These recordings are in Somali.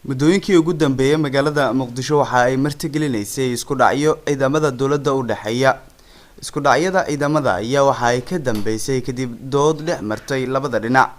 Muddooyinkii ugu dambeeyay, magaalada Muqdisho waxa ay martigelinaysay isku dhacyo ciidamada dowladda u dhexeeya. Isku dhacyada ciidamada ayaa waxa ay ka dambeysay kadib dood dhex martay labada dhinac.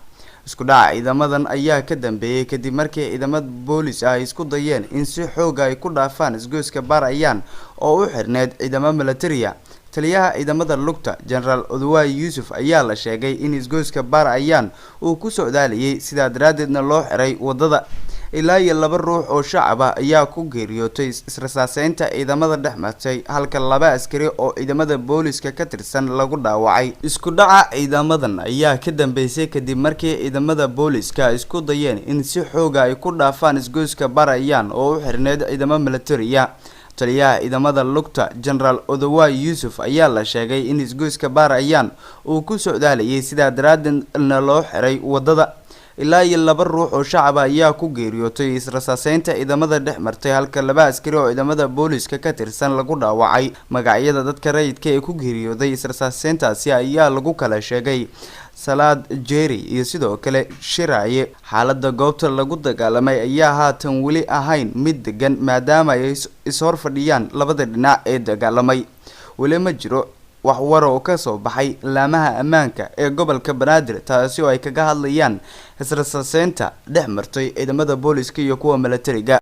Isku dhaca ciidamadan ayaa ka dambeeyay kadib markii ciidamada boolis ah ay isku dayeen in si xooga ay ku dhaafaan isgoyska Baar Ayaan oo u xirneyd ciidamo militariya. Taliyaha ciidamada lugta, Jenaraal Oduwaay Yuusuf, ayaa la sheegay in isgoyska Baar Ayaan uu ku socdaalayay, sidaa daraaddeedna loo xiray wadada. Ilaa iyo laba ruux oo shacab ah ayaa ku geeriyootay israsaaseynta ciidamada dhex martay, halka laba askari oo ciidamada booliska ka tirsan lagu dhaawacay. Isku dhaca ciidamadan ayaa ka dambeysay kadib markii ciidamada booliska isku dayeen in si xooga ay ku dhaafaan isgoyska Baar Ayaan oo u xirneyd ciidamo militariya. Taliyaha ciidamada lugta, Jenaraal Odawaay Yuusuf, ayaa la sheegay in isgoyska Baar Ayaan uu ku socdaalayay, sidaa daraaddeedna loo xiray wadada. Ilaa iyo laba ruux oo shacaba ayaa ku geeriyootay israsaaseynta ciidamada dhex martay, halka laba askari oo ciidamada booliska ka tirsan lagu dhaawacay. Magacyada dadka rayidka ee ku geeriyooday israsaaseyntaasi ayaa lagu kala sheegay Salaad Jerry iyo sidoo kale Shiraaye. Xaaladda goobta lagu dagaalamay ayaa haatan weli ahayn mid degan, maadaama ay is-hor fadhiyaan labada dhinac ee dagaalamay. Weli ma jiro wax war oo ka soo baxay laamaha ammaanka ee gobolka Banaadir, taasi oo ay kaga hadlayaan israsaaseynta dhex martay ciidamada booliska iyo kuwa milatariga.